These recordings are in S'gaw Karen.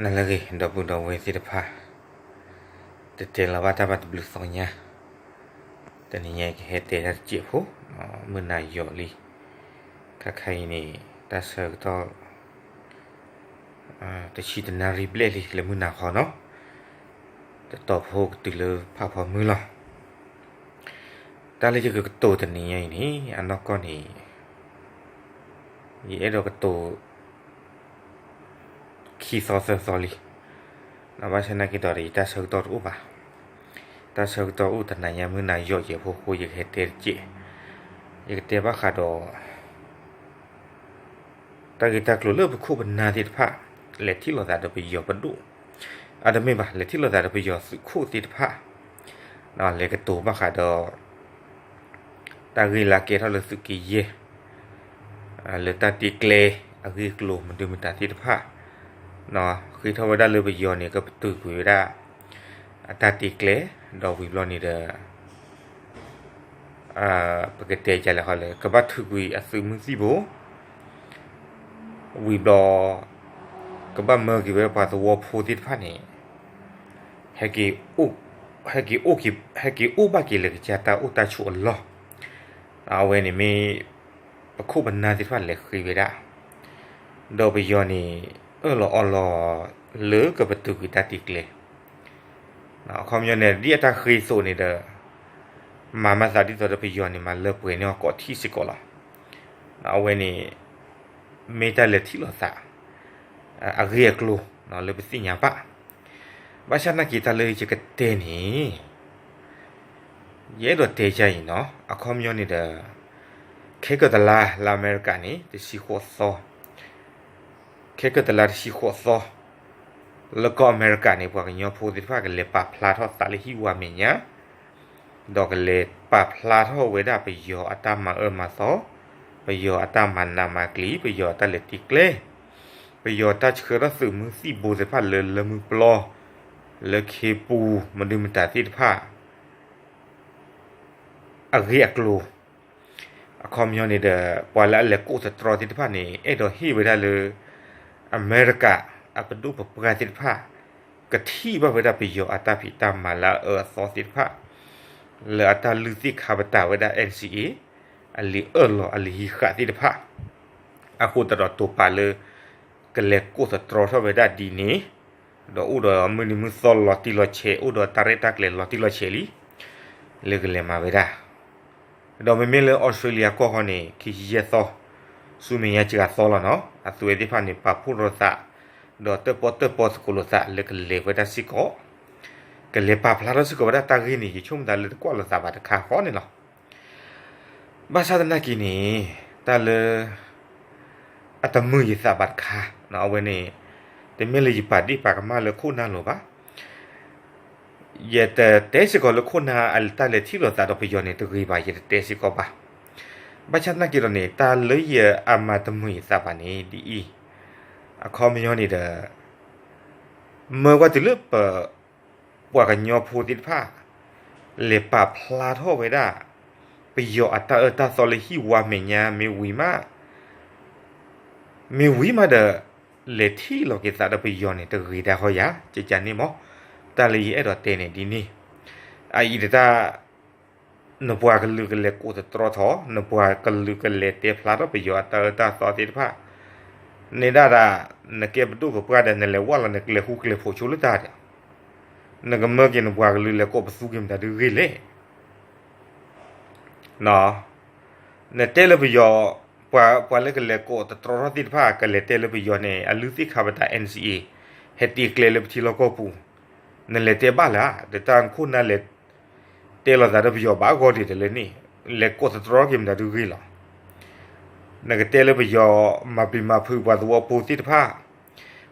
နၤလၢအဂ့ၤ ဒီပုၢ်ဒီဝဲၢ်သ့ၣ်တဖၣ်, တတဲလီၤဘၣ်တၢ်ဘၣ်တဘျုးသီညါ, တနံၤညါအံၤကဟဲတဲတၢ်တစဲးဖိ, မုၢ်နၤယိာ်လံ, ခါခါအံၤန့ၣ် တၢ်ဆၢကတီၢ် တဆံတနၣ်ရံၣ်ဘျဲၣ်လံ လၢမုၢ်နၤခီနီၤ, တတီၤဖိကတုၤလၢဖးဖီမုၢ်လီၤ. တၢ်လၢယကကတိၤတနံၤညါအံၤန့ၣ် အနီၢ်ကီၢ်န့ၣ် ယအဲၣ်ဒိးကတိၤ ခံသီသၢသီလံ, ဘၣ်ဆၣ်သနာ်က့ဒီး ယတၢ်ဆၢကတီၢ်တအိၣ်ဘၣ်, တၢ်ဆၢကတီၢ်အိၣ်တနၤညါ မုၢ်နၤယိာ်ကဲးဖိအဃိ ယကဟဲတဲတစဲး, ယကတဲဘၣ်ဃးဒီး တၢ်ဂ့ၢ်တၢ်ကျိၤလၢပခိၣ်ပနၢ်သ့ၣ်တဖၣ် လဲၤထံၣ်လိာ်သးဒီးပယီၤပဒိၣ်, အတမ့ၢ်ဘၣ် လဲၤထံၣ်လိာ်သးဒီးပယီၤသုးခိၣ်သ့ၣ်တဖၣ်, လဲၤကတိၤဘၣ်ဃးဒီး တၢ်ဂ့ၢ်လၢကဲထီၣ်လၢသုးက့ယဲၢ် လၢတၢ်တ့ကျဲအဂ့ၢ်အကျိၤ မဒုမတၤသ့ၣ်တဖၣ်, ဃ့ထီၣ်ဝဲဒၣ်လၢပယီၤန့ၣ် ကပတုာ်ကွံာ်ဝဲဒၣ် အတၢ်တ့ကျဲ, ဒီးဝံၤဘျီန့ၣ်ဒီး ပကတဲကလဲၣ်ဃီလၢ ကဘၣ်ထုးကွံာ်အသုးမုၢ်သံၣ်ဘိ, ဝံၤဘျီ ကဘၣ်မၢက့ၤဝဲပှၤသဝီဖိသ့ၣ်တဖၣ်န့ၣ် ဟဲက့ၤအိၣ်, ဟဲက့ၤအိၣ်က့ၤ, ဟဲက့ၤအိၣ်ဘၣ်က့ၤလၢကစၢ်တၢ်အိၣ်တၢ်ဆိးအလီၢ်, အဝဲန့ၣ်မ့ၢ် ပခိၣ်ပနၢ်သ့ၣ်တဖၣ်လဲၤဃ့ဝဲဒၣ်, ဒီးပယီၤန့ၣ် အၢၣ်လီၤအီလီၤလၢကပတုာ်ကွံာ်တၢ်တ့ကျဲ, အခီပညီန့ၣ် ဒ်အတၢ်ဃ့အသိးန့ၣ်ဒီး မၤမၤသးဒ်သိးဒီးပယီၤန့ၣ် မၤလၢပှဲၤန့ၢ်အီၤကိးထံၣ်စ့ၢ်ကီးလီၤ. အဝဲန့ၣ် မ့ၢ်တၢ်လဲၤထံၣ်လိာ်သး အဂ့ၢ်အကျိၤလၢပသ့ၣ်ညါဘၣ်. ဘၣ်ဆၣ်သနာ်က့ တၢ်လၢယကတဲန့ၣ် ယအဲၣ်ဒိးတဲယၤအံၤနီၤ, အခီပညီန့ၣ်ဒီး ခဲကတလါလၢအမဲရကၤန့ၣ် တဆံဃိးသီ, ခဲကတလါတဆံဃိးသီ လၢကီၢ်အမဲရကၤန့ၣ် ပှၤကညီဖိသ့ၣ်တဖၣ်ကလဲၤပာ်ဖျါထီၣ်သးလၢဟံၣ်ဝါမဲာ်ညါ ဒီးကလဲၤပာ်ဖျါထီၣ်ဝဲဒၣ်ပယီၤအတၢ်မၤအၢမၤသီ, ပယီၤအတၢ်မၤနးမၤကျံၤ, ပယီၤအတၢ်လဲၤတ့ကျဲ, ပယီၤတၢ်ဆှၢထီၣ်သုးမုၢ်သံၣ်ဘိသ့ၣ်တဖၣ်လၢလၢမုၢ်ပျီ, လၢခ့ပူၤ မဒုမတၤသ့ၣ်တဖၣ် အဂ့ၢ်အကျိၤ, အခီပညီန့ၣ်ဒီး ပှၤလၢအလဲၤကိးသတြီသ့ၣ်တဖၣ်န့ၣ် အဲၣ်ဒိးဟ့ၣ်ဝဲဒၣ်လၢ အမဲရကၤအပဒိၣ်ပပှၢ်သ့ၣ်တဖၣ် ကထံၣ်ဘၣ်ဝဲဒၣ်ပယီၤအတၢ်ဖံးတၢ်မၤလၢအအၢအသီသ့ၣ်တဖၣ်, လၢအတၢ်လုၢ်သ့ၣ်ခါပတာ်ဝဲဒၣ် NCA အလံာ်အၢၣ်လီၤအလံာ်ဟံးဃာ်သ့ၣ်တဖၣ်, အဃိသတးဒီးတိာ်ပာ်လၢ ကလဲၤကိးသတြီထီၣ်ဝဲဒၣ်ဒ်န့ၣ်, ဒီးအိၣ်ဒီးမုၢ်နံၤမုၢ်သီလီၤတံၢ်လီၤဆဲး, အိၣ်ဒီးတၢ်ရဲၣ်တၢ်ကျဲၤလီၤတံၢ်လီၤဆဲးလံ, လၢကလဲၤမၤဝဲဒၣ်. ဒီးမ့မ့ၢ်လၢအီစထြ့လယါကီၢ်ခီန့ၣ် ခံဆံယဲၢ်သီ, ဆူမဲာ်ညါစှၤသီလီၤနီၤ, အသုးဝဲသ့ၣ်တဖၣ်န့ၣ် ပာ်ဖှိၣ်ထီၣ်သး, ဒီးတၢၣ်ပီၣ်တၢၣ်ပီသကိးလိာ်သးလၢကလဲၤဝဲဒၣ်စ့ၢ်ကီး, ကလဲၤပာ်ဖျါထီၣ်စ့ၢ်ကီးဝဲဒၣ်တၢ်ဂ့ၢ်န့ၣ် ယဆိကမိၣ်သးလၢတကွၢ်လိာ်သးဘၣ်တခါဃီန့ၣ်လီၤ. ဘၣ်ဆၣ်သနာ်က့န့ၣ် တၢ်လၢ အတမုာ်ယသးဘၣ်တခါ, အဝဲန့ၣ် တမ့ၢ်လၢယပာ်ဒ့ၣ်ပာ်ကမၣ်လၢခိၣ်နၢ်လိၤဘၣ်. ယတတဲစ့ၢ်ကီးလၢခိၣ်နၢ်အတၢ်လဲၤထံၣ်လိာ်သးဒီးပယီၤန့ၣ်တဂ့ၤဘၣ်, ယတတဲစ့ၢ်ကီးဘၣ်. ဘၣ်ဆၣ်သနာ်က့ဒီးန့ၣ် တၢ်လၢယအမၤတမုာ်ယသးဘၣ်န့ၣ်ဒ်အံၤ, အခီပညီန့ၣ်ဒီး မၢဝဲတုၤလၢပ ပှၤကညီဖိသ့ၣ်တဖၣ် လဲၤပာ်ဖျါထီၣ်ဝဲဒၣ် ပယီၤအတၢ်အၢတၢ်သီလၢဟံၣ်ဝါမဲာ်ညါ မ့ၢ်ဝံၤမး, မ့ၢ်ဝံၤမးဒီး လဲၤထံၣ်လိာ်က့ၤသးဒီးပယီၤန့ၣ် တဂ့ၤတၢ်ဃီယၤ ကကန့ၣ်မး. တၢ်လၢယအဲၣ်ဒိးတဲန့ၣ်ဒ်န့ၣ်, အအံၤတၢ် နပှၤကလုာ်ကလဲၤကိးသတြီထီၣ်, နပှၤကလုာ်ကလဲၤတဲဖျါထီၣ်ပယီၤအတၢ်အၢတၢ်သီသ့ၣ်တဖၣ်, န့ၣ်ဒၣ်ဒၣ် နကဲပဒိၣ်ပပှၢ်ဒီး နလဲၤဝၢ်လီၤနကျဲၤဃူကျဲၤဖိးဆိလၢတၢ်ဒီး, နကမၢက့ၤနပှၤကလုာ်လဲၤကိးပသူက့ၤမတၤဒုဂ့ၤလဲၣ်. နတဲလၢပယီၤ, ပှၤလၢကလဲၤကိးသတြီထီၣ်သ့ၣ်တဖၣ် ကလဲၤတဲလၢပယီၤန့ၣ် အလုၢ်သ့ၣ်ခါပတာ် NCA ဟဲတ့ကျဲလၢပထံလီၢ်ကီၢ်ပူၤ, နလဲၤတဲဘၣ်လၢၤ, ဒီးတၢ်နခိၣ်နၢ်လဲၤ တဲလိာ်သးဒီးပယီၤဘၣ်အဂီၢ်ဒ်လဲၣ်န့ၣ်, လဲၤကိးသတြီထီၣ်က့ၤမတၤဒုဂ့ၤလီၤ. နကတဲလၢပယီၤမၤပျံၤမၤဖုးပှၤသဝီဖိသ့ၣ်တဖၣ်,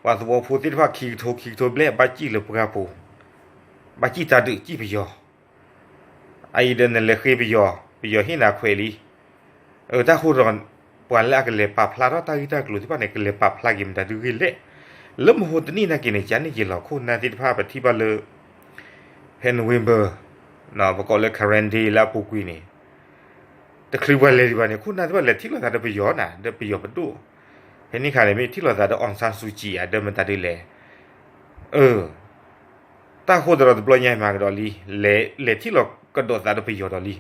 ပှၤသဝီဖိသ့ၣ်တဖၣ်ခံကထိခံကထိဘျဲၣ် ဘၣ်စံၣ်လၢပှၢ်ပူၤ, ဘၣ်စံၣ်တၢ်ဒုးစံၣ်ပယီၤ အအံၤဒီးနလဲၤဃ့ပယီၤ, ပယီၤဟ့ၣ်နၤခွဲးလံ. တၢ်ဃိဒီး ပှၤလၢအကလဲၤပာ်ဖျါထီၣ်တၢ်ဂ့ၢ်တၢ်ကျိၤသ့ၣ်တဖၣ်န့ၣ် ကလဲၤပာ်ဖျါက့ၤမတၤဒုဂ့ၤလဲၣ်. လၢမဟိတနံၣ်နာ်က့န့ၣ် ကန့ၣ်ယလီၤခိၣ်နၢ်သ့ၣ်တဖၣ် ပထံၣ်ဘၣ်လၢ ဖဲ November ပကိးလၢ Karen Day လၢအပူၤကွံာ်န့ၣ် တချုးပှၤလဲၤဒံးဘၣ်န့ၣ် ခိၣ်နၢ်သ့ၣ်တဖၣ်လဲၤထံၣ်လိာ်သးဒီးပယီၤနၤ, ဒီးပယီၤပဒိၣ်, ဖဲန့ၣ်အခါန့ၣ် မ့ၢ်ထံၣ်လိာ်သးဒီး အောင်ဆန်းစုကြည် ဧါ, ဒီးမတၤဒုလဲၣ်, တၢ်ဃိသတးဒီးတဘျီညါမၤကဒီးလံ, လဲၤထံၣ်လီၤကဒီးသးဒီးပယီၤဒီးလံ.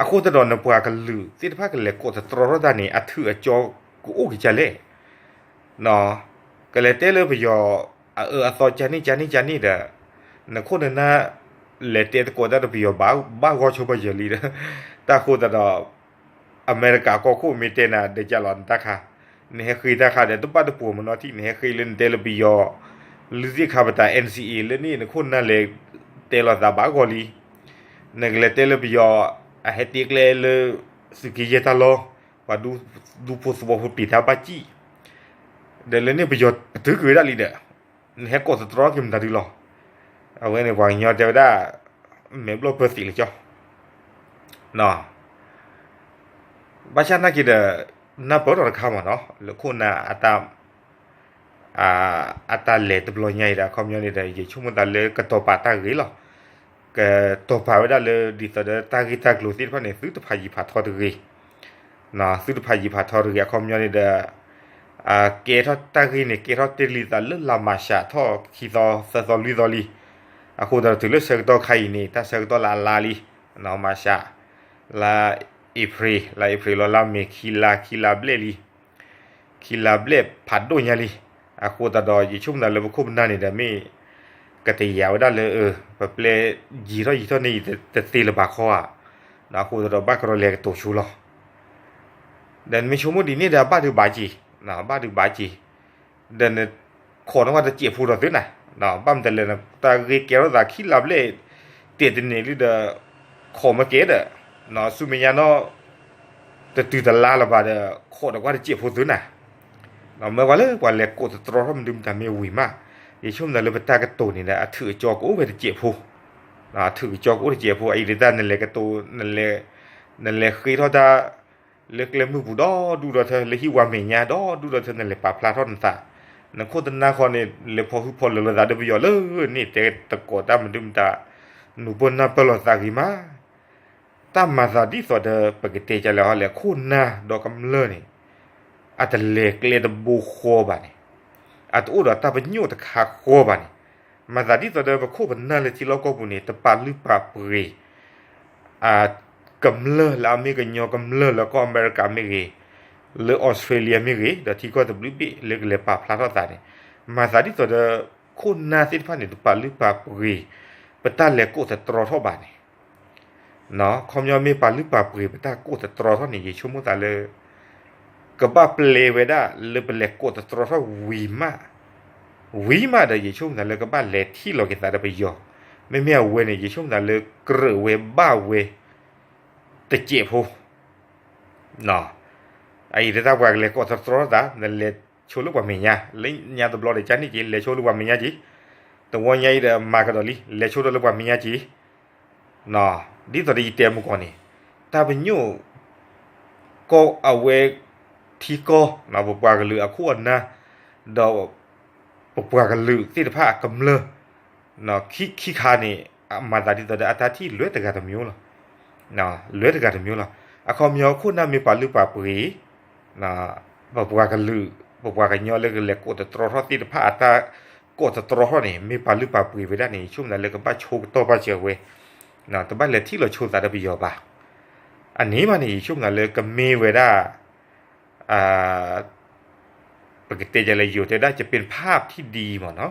အဃိသတးဒီးနပှၤကလုာ်သ့ၣ်တဖၣ်ကလဲၤကိးသတြီထီၣ်တၢ်န့ၣ် အထုးအကၠီကအိၣ်က့ၤကလဲၣ်. ကလဲၤတဲလၢပယီၤအအၢအသီကန့ၣ်ကန့ၣ်ကန့ၣ်ဒီး နခိၣ်နနၢ် လဲၤတဲသကိးတၢ်ဒီးပယီၤဘၣ် ဘၣ်ဂီၢ်ဆိဘၣ်ယၢၤလံဒီး တၢ်ဃိသတးဒီး အမဲရကၤကီၢ်ခိၣ်မ့ၢ်တဲနၤဒီးကလီၤနတၢ်ခါ, နဟဲဃ့တၢ်ခါဒီးတဘၣ်တပှိၤမနီထံၣ် နဟဲဃ့လၢနတဲလၢပယီၤ လုၢ်သ့ၣ်ခါပတာ် NCA လၢန့ၣ် နခိၣ်နၢ်လဲၤတဲလီၤသးဘၣ်ဂီၢ်လံ. နကလဲၤတဲလၢပယီၤ အဟဲတ့ကျဲလၢ သုးက့ယဲၢ်တၢ်လီၢ် ပှၤဒူဖိသဝီဖိပျံၤတၢ်ဘၣ်စံၣ် ဒီးလၢန့ၣ်ပယီၤပတုာ်ကွံာ်ဝဲဒၣ်လံဒီး နဟဲကိးသတြီက့ၤမတၤဒုလီၤ. အဝဲန့ၣ်ပှၤကညီတဲဝဲဒၣ် မဲာ်ဘျီၣ်ပၢသံးလၢကၠီ ဘၣ်ဆၣ်နာ်က့ဒီး နၢ်ပၢၢ်ထီၣ်တခါမ့ၢ်နီၤ လၢခိၣ်နၢ် အတၢ်လဲၤတဘျီညါအံၤဒီး အခီပညီန့ၣ်ဒီး ယဆိကမိၣ်သးလၢကတီၤပာ်တၢ်ဂ့ၢ်လီၤ. ကတီၤပာ်ဝဲဒၣ်လၢဒ်သိးဒီးတၢ်ဂ့ၢ်တၢ်ကျိၤသ့ၣ်တဖၣ်န့ၣ် သုတဖးယံၤဖးထီတဂ့ၤ, သုတဖးယံၤဖးထီတဂ့ၤ အခီပညီန့ၣ်ဒီး ကဲထီၣ်တၢ်ဂ့ၢ်န့ၣ် ကဲထီၣ်တ့ၢ်လံသးလၢလါမၤရှးထီၣ်ခံသီသၢသီလွံၢ်သီလံ. အဃိသတးဒီးတုၤလၢဆၢကတီၢ်ခါအံၤန့ၣ် တၢ်ဆၢကတီၢ်လၢအလါလံ, မၤရှး လါအ့ဖြ့ၣ် လါအ့ဖြ့ၣ်လီၤ လါမ့ၤ ခံလါ ခံလါဘျဲၣ်လံ ခံလါဘျဲၣ်ဖးဒိၣ်ညါလံ. အဃိသတးဒီး ယဆိကမိၣ်သးလၢပခိၣ်ပနၢ်န့ၣ်ဒီး မ့ၢ်ကတယာ်ဝဲဒၣ်လၢ ပပျဲယံာ်ထီၣ်ယံာ်ထီၣ်န့ၣ် ယတသ့လၢၤဘၣ်ခီဧါ. အဃိသတးဒီး ဘၣ်ကရီလဲၤကတိၤဆိလီၤ. ဒီးနမ့ၢ်ဆိကမိၣ်ဒ်န့ၣ်ဒီး ဘၣ်ဒုးဘၣ်က့ၤ, ဘၣ်ဒုးဘၣ်က့ၤ, ဒီးနခိးနကွၢ်တစဲးဖိဒီးသုနၤ, ဘၣ်မတၤလဲၣ် တၢ်ဂ့ၢ်ကဲထီၣ်သးခံလါဘျဲၣ် တဲတန့ၢ်လံဒီး ခိးမ့ၢ်ကဲဒီး ဆူမဲာ်ညါနီၢ် တတုၤတလါလၢၤဘၣ်ဒီး ခိးဒီးကွၢ်တစဲးဖိသုနၤ. မ့ၢ်ပှၤလၢပှၤလဲၤကိးသတြီထီၣ်မနုၤမတၤမ့ၢ်ဝံၤမး, ယဆိကမိၣ်သးလၢပတၢ်ကတိၤန့ၣ်ဒီး အထုးအကၠီကအိၣ်ဝဲတစဲးဖိ, အထုးကၠီကအိၣ်တစဲးဖိ အအံၤဒ်တၢ်နလဲၤကတိၤ နလဲၤဃ့ထီၣ်တၢ် လၢကျဲမုၢ်ပူၤဒီဒူၣ်ဒီထၢ လၢဟံၣ်ဝါမဲာ်ညါဒီဒူၣ်ဒီထၢ နလဲၤပာ်ဖျါထီၣ်နသး, နခိၣ်နနၢ်ဃီန့ၣ် လဲၤဖီၣ်ဟုၣ်ဖီၣ်လၢာ်လိာ်သးဒီးပယီၤလၢန့ၣ် တဲသကိးတၢ်မနုၤမတၤ နူၤပၢၢ်နၢ်ပၢၢ်လိာ်သးဂ့ၤမး. တၢ်မၤသးဒ်သိးဒီး ပကတဲကလဲာ်ဟီလဲၣ် ခိၣ်နၢ်ဒီးကမျၢၢ်န့ၣ် အတလဲၤကျဲတဘိဃီဘၣ်န့ၣ်, အတအိၣ်ဒီးတၢ်ပညိၣ်တခါဃီဘၣ်န့ၣ်, မၤသးဒ်သိးဒီးပခိၣ်ပနၢ်လၢထံလီၢ်ကီၢ်ပူၤန့ၣ် တပာ်လုၢ်ပာ်ပှ့ၤ ကမျၢၢ်လၢအမ့ၢ်ကညီကမျၢၢ်လၢကီၢ်အမဲရကၤမ့ၢ်ဂ့ၤ, လၢအီစထြ့လယါမ့ၢ်ဂ့ၤ ဒီးထံကီၢ်တဘျုးဘ့ၣ်လၢကလဲၤပာ်ဖျါထီၣ်သးန့ၣ်, မၤသးဒ်သိးဒီး ခိၣ်နၢ်သ့ၣ်တဖၣ်န့ၣ် တပာ်လုၢ်ပာ်ပှ့ၤ ပတၢ်လဲၤကိးသတြီထီၣ်ဘၣ်န့ၣ် ခီပညီမ့ၢ်ပာ်လုၢ်ပာ်ပှ့ၤပတၢ်ကိးသတြီထီၣ်န့ၣ် ယဆိကမိၣ်သးလၢ ကဘၣ်ပျဲဝဲဒၣ်လၢပလဲၤကိးသတြီထီၣ်ဝံၤမး, ဝံၤမးဒီး ယဆိကမိၣ်သးလၢကဘၣ်လဲၤထံၣ်လီၤက့ၤသးဒီးပယီၤ, မ့မ့ၢ်အဝဲန့ၣ် ယဆိကမိၣ်သးလၢကြၢးဝဲဘၣ်ဝဲ တစဲးဖိ အအံၤတၢ်ပှၤကလဲၤကိးသတြီထီၣ်သး နလဲၤဆိလၢပှၤမဲာ်ညါ, လၢညါတဘျီဒီး ကန့ၣ်က့ၤ လဲၤဆိလၢပှၤမဲာ်ညါက့ၤ, တဝီညါအံၤဒီး မၤကဒီးလံ လဲၤဆိဒီးလၢပှၤမဲာ်ညါက့ၤ, ဒ်သိးဒီးယတဲမုၢ်ကီၢ်န့ၣ်, တၢ်ပညိၣ် ကီၢ်အဝဲ ထံကီၢ် ပပှၤကလုာ်အခိၣ်အနၢ် ဒီး ပပှၤကလုာ်သ့ၣ်တဖၣ်အကမျၢၢ် ခံခါန့ၣ် မၤသးဒ်သိးဒီးအတၢ်ထံၣ်လွဲတဂၤတမံၤလီၤ, လွဲတဂၤတမံၤလီၤ. အခီပညီခိၣ်နၢ်မ့ၢ်ပာ်လုၢ်ပာ်ပှ့ၤ ပပှၤကလုာ် ပပှၤကညီလၢကလဲၤကိးသတြီထီၣ်သ့ၣ်တဖၣ်အတၢ်ကိးသတြီထီၣ်န့ၣ် မ့ၢ်ပာ်လုၢ်ပာ်ပှ့ၤဝဲဒၣ်န့ၣ် ယဆိကမိၣ်သးလၢကဘၣ်ဆိကတီၢ်ပာ်စၢၤဝဲ, တဘၣ်လဲၤထံၣ်လီၤဆိသးဒီးပယီၤဘၣ်. အန့ၣ်မးန့ၣ် ယဆိကမိၣ်သးလၢကမ့ၢ်ဝဲဒၣ် ပကတဲယလဲၤယိၤတဲဒၣ် จะเป็นภาพที่ดี မ့ၢ်နီၤ,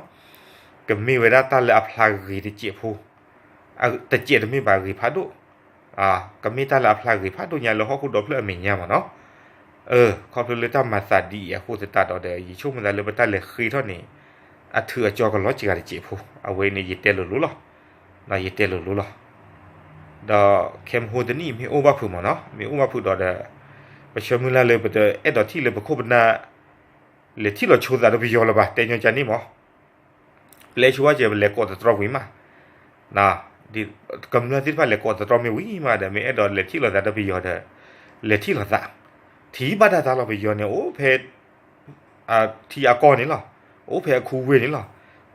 ကမ့ၢ်ဝဲဒၣ်တၢ်လၢအဖျါဂ့ၤတစဲးဖိ, တစဲးတမ့ၢ်ဘၣ်ဂ့ၤဖးဒိၣ်, ကမ့ၢ်တၢ်လၢအဖျါဂ့ၤဖးဒိၣ်ညါလၢဟီၣ်ခိၣ်ဒီဖျၢၣ်အမဲာ်ညါမ့ၢ်နီၤ, ခီဖျိလၢတၢ်မၤသးဒ်အံၤအဃိသတးဒီးဒီး ယဆိကမိၣ်သးလၢပတၢ်လဲၤဃ့ထီၣ်န့ၣ် အထုးအကၠီကလီၤစှၤတစဲးဖိ, အဝဲန့ၣ်ယတဲလိၤလိၤလီၤ, ယတဲလိၤလိၤလီၤ. ဒီးခဲမဟိတနံၣ်မ့ၢ်အိၣ်ဘၣ်ဖုးမ့ၢ်နီၤ, မ့ၢ်အိၣ်ဘၣ်ဖုးဒီးဒီး ပဆၢမုၢ်လၢ်လၢပတအဲၣ်ဒိးထံၣ်လၢပခိၣ်ပနၢ် လဲၤထံၣ်လီၤဆိသးဒီးပယီၤလၢၤဘၣ် တဲညီကန့ၣ်မ့ၢ်, ပျဲဆိဘၣ်စဲး ပလဲၤကိးသတြီဝံၤမး, ကမျၢၢ်သ့ၣ်တဖၣ်လဲၤကိးသတြီမ့ၢ်ဝံၤမးဒီး မ့ၢ်အဲၣ်ဒိးလဲၤထံၣ်လိာ်သးဒီးပယီၤဒီး လဲၤထံၣ်လိာ်သး, ထံၣ်ဘၣ်တၢ်သးလီၤ ပယီၤန့ၣ် အိၣ်ဖဲ ထံအကီၢ်န့ၣ်လီၤ, အိၣ်ဖဲအခူဝ့ၢ်န့ၣ်လီၤ,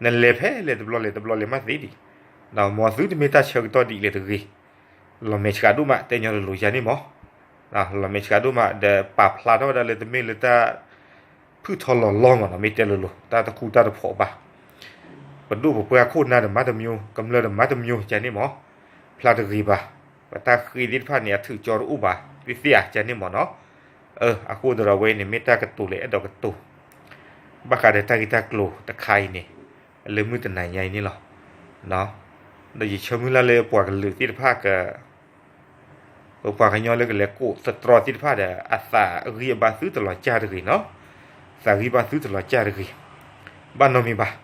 နလဲၤဖဲလဲၣ်တဘျီလဲၣ်တဘျီလဲၣ်မးသ့ဒံး, မ်သုတမ့ၢ်တၢ်ဆၢကတီၢ်ဒ်လဲၣ်တဂ့ၤ, လီၤမဲာ်ဆှးဒိၣ်မး တဲညီလိၤလိၤယၤန့ၣ်မ့ၢ်, လီၤမဲာ်ဆှးဒိၣ်မး ဒီးပာ်ဖျါထီၣ်ဝဲဒၣ်လၢတမ့ၢ်လၢတၢ် ဖုၣ်ထီလီၤလီမ့ၢ်နီၤ, မ့ၢ်တဲလိၤလိၤ တၢ်တခူတၢ်တဖိးဘၣ်, ပဒိၣ်ပပှၢ်ခိၣ်နၢ်ဒီးမၤတမံၤ, ကမျၢၢ်ဒီးမၤတမံၤ ကန့ၣ်မး, ဖျါတဂ့ၤဘၣ်, ပတၢ်ဃ့သ့ၣ်တဖၣ်န့ၣ် အထုးကၠီတအိၣ်ဘၣ်, သ့ၣ်သ့ၣ်ဧါ ကန့ၣ်မးနီၤ. အဃိသတးဒီးဝဲန့ၣ် မ့ၢ်တၢ်ကတိၤလၢအဲၣ်ဒိးကတိၤ ဘၣ်ဃးဒီးတၢ်ဂ့ၢ်တၢ်ကျိၤတခါအံၤန့ၣ် လၢမုၢ်တနၤညါအံၤန့ၣ်လီၤ. ဒီးယဆၢမုၢ်လၢ်လၢပှၤကလုာ်သ့ၣ်တဖၣ်က ပပှၤကညီလၢကလဲၤကိးသတြီသ့ၣ်တဖၣ်ဒီး အသးဂံၢ်အဘါသုတလီၤစၢ်တဂ့ၤနီၤ, သးဂံၢ်ဘါသုတလီၤစၢ်တဂ့ၤ, ဘၣ်နီတမံၤဘၣ်,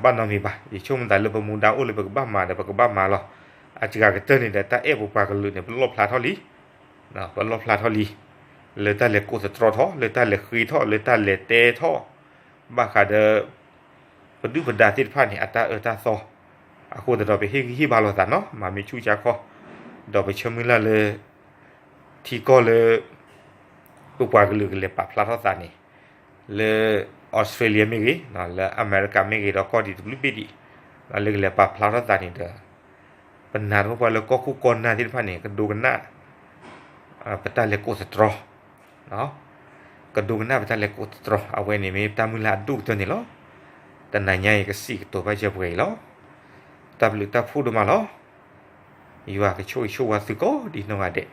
ဘၣ်နီတမံၤဘၣ်. ယဆိကမိၣ်သးလၢပမူဒါအိၣ်လၢပကဘၣ်မၤဒီးပကဘၣ်မၤလီၤ. အစှၤကတၢၢ်န့ၣ်ဒီး တၢ်အဲၣ်ပပှၤကလုာ်န့ၣ် ပလီၣ်ဖျါထီၣ်လံ, ပလီၣ်ဖျါထီၣ်လံ, လၢတၢ်လဲၤကိးသတြီထီၣ်, လၢတၢ်လဲၤဃ့ထီၣ်, လၢတၢ်လဲၤတဲထီၣ်, ဘၣ်ဃးဒီး ပဒုၣ်ပဒါသ့ၣ်တဖၣ်န့ၣ် အတၢ်အၢတၢ်သီ, အဃိသတးဒီး ပဟ့ၣ်ဂံၢ်ဟ့ၣ်ဘါလိာ်သးနီၤ, မၤမ့ၢ်ဆူၣ်ဆါခီ, ဒီးပဆၢမုၢ်လၢ်လၢ ထံကီၢ်လၢ ပပှၤကလုာ်ကလဲၤပာ်ဖျါထီၣ်သးန့ၣ် လၢ Australia မ့ၢ်ဂ့ၤ, လၢအမဲရကၤမ့ၢ်ဂ့ၤဒီး ကီၢ်ဒံးတဘျုးဘ့ၣ်ဒံး, လၢကလဲၤပာ်ဖျါထီၣ်သးန့ၣ်ဒီး ပနာ်ထီၣ်ပှၤလၢကီၢ်ခိၣ်ကီၢ်နၢ်သ့ၣ်တဖၣ်န့ၣ် ကဒိကနၣ် ပတၢ်လဲၤကိးသတြီ, ကဒိကနၣ်ပတၢ်လဲၤကိးသတြီ, အဝဲန့ၣ်မ့ၢ်တၢ်မုၢ်လၢ်အဒိၣ်ကတၢၢ်န့ၣ်လီၤ. တနၤညါအံၤကစံးကတိၤဘၣ်ယဲပှဲၤအံၤလီၤ. တၢ်ဘျုးတၢ်ဖှိၣ်ဒိၣ်မးလီၤ. ယွၤကဆိၣ်ဂ့ၤဆိၣ်ဝါသုကိးဒံးနီၢ်ဂၤဒဲး.